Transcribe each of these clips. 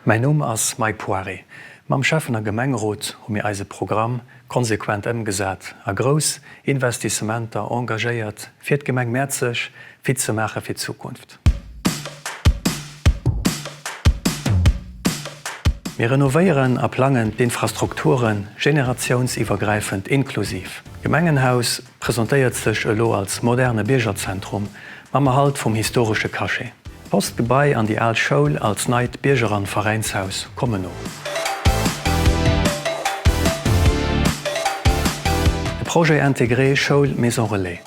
Mäin Numm ass Mike Poiré. Mam Schäffen a Gemengerot hu mir eise Programm konsequent ëmgesat a grouss Investissementer engagéiert fir d'Gemeng Mäerzeg fit ze maache fir d'Zukunft. Mir renovéieren a plangen d'Infrastrukture generatiounsiwwergräifend inklusiv. D'Gemengenhaus presentéiert sech elo als moderne Biergerzentrum mam Erhalt vum historesche Cachet. D'Postgebai an déi al Schoul als neit Bierger an Veräinshaus kommen no. De Projet intégré Schoul Maison Relais,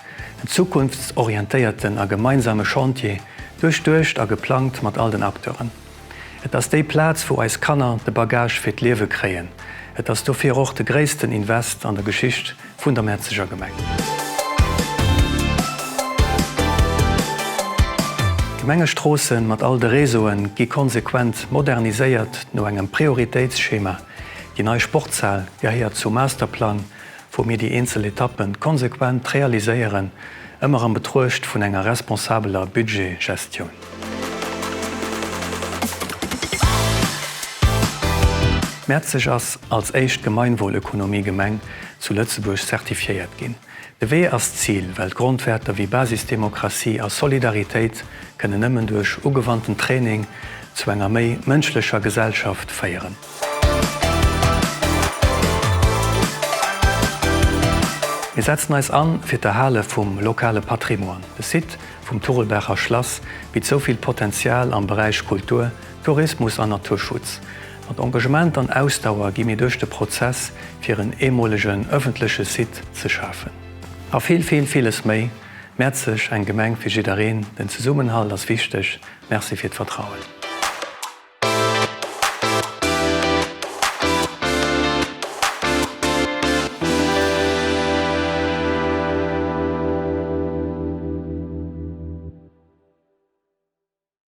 en zukunftsorientéierten a gemeinsame Chantier, duerchduecht a geplangt mat all den Acteuren. Et ass déi Plaz, wou eis Kanner de Bagage fir d'Liewe kréien. Et ass dofir och de gréissten Invest an der Geschicht vun der Mäerzeger Gemeng. D'Gemengestroosse mat all de Réseaue gi konsequent moderniséiert no engem Prioritéitsschema. Déi nei Sportshal gehéiert zum Masterplang, wou mir déi eenzel Etappe konsequent realiséieren, ëmmer am Betruecht vun enger responsabeler Budgetgestioun. Mäerzeg ass als éischt Gemeinwohlökonomie-Gemeng zu Lëtzebuerg zertifiéiert ginn. De Wee ass d'Zil, well d'Grondwäerter wéi Basisdemokratie a Solidaritéit kënnen nëmmen duerch ugewannten Training zu enger méi mënschlecher Gesellschaft féieren. Mir setzen eis an fir d'Erhale vum lokale Patrimoine. De Site vum Turelbaacher Schlass bitt sou vill Potenzial am Beräich Kultur, Tourismus an Naturschutz. Mat Engagement an Ausdauer gi mir duerch de Prozess fir en eemolegen ëffentleche Site ze schafen. A vill, vill, villes méi. Mäerzeg, eng Gemeng fir jiddereen. Den Zesummenhalt ass wichteg. Merci fir d'Vertrauen.